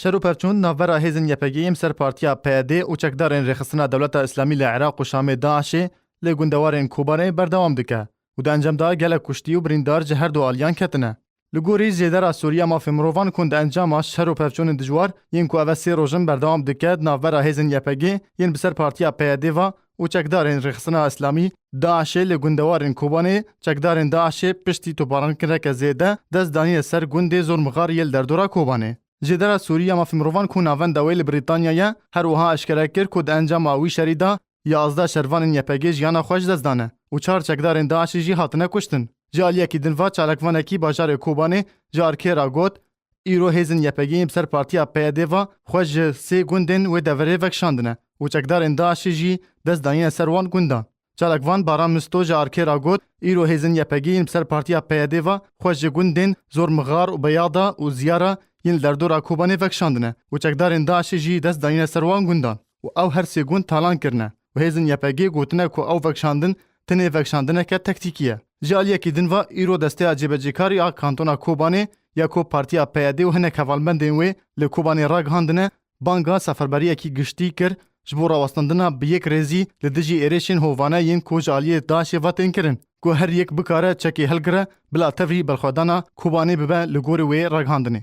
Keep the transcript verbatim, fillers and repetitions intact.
Şer û pevçûn navbera hêzên Y P G yên bi ser partiya P Y D û çekdarên Rêxistina Dewleta Îslamî li Iraq û Şamê DAIŞê li gundewarên Kobanê berdewam dike û di encam de gelek kuştî û birîndar ji her du aliyan ketine. Li gorî Cêdera Sûrî ya Mafê Mirovan ku di encama şer û pevçûnên dijwar yên ku ev sê roj in berdewam dike di navbera hêzên Y P G yên bi ser partiya P Y D ve û çekdarên Rêxistina Îslamî DAIŞê li gundewarên Kobanê, çekdarên DAIŞê piştî toparandineke zêde dest danîne ser gundê Zormixar yê li derdora Kobanê. Cêdera Sûrî ya Mafê Mirovan ku navenda wê li Brîtanya ye, her wiha eşkere kir ku di encama wî şerî de yazdeh şervanên Y P G jiyana xwe ji dest dane û çar çekdarên DAIŞê jî hatine kuştin. Ji aliyekî din ve çalakvanekî bajarê Kobanê ji arkê re got, îro hêzên Y P G yên bi ser partiya P Y D ve xwe ji sê gundên wê deverê vekişandine û çekdarên DAIŞê jî dest danîne ser wan gundan. Çalakvan Baran Misto ji arkê re got, îro hêzên Y P G yên bi ser partiya P Y D ve xwe ji gundên Zormixar û Beyada û Ziyara yên li derdora Kobanê vekişandine û çekdarên DAIŞê jî dest danîne ser wan gundan û ew her sê gund talan kirine û hêzên Y P G gotine ku ew vekişandin tenê vekişandineke tektîkî ye. Ji aliyekî din ve îro desteya cêbecêkar ya kantona Kobanê ya ku partiya P Y D û hinek hevalbendên wê li Kobanê ragihandine, banga seferberiyekî giştî kir ji bo rawestandina bi yek rêzî li dijî êrişên hovane yên ku ji aliyê DAIŞê ve tên kirin, ku her yek bikare çekê hilgire, bila tevî berxwedana Kobanê bibe li gorî wê ragihandinê.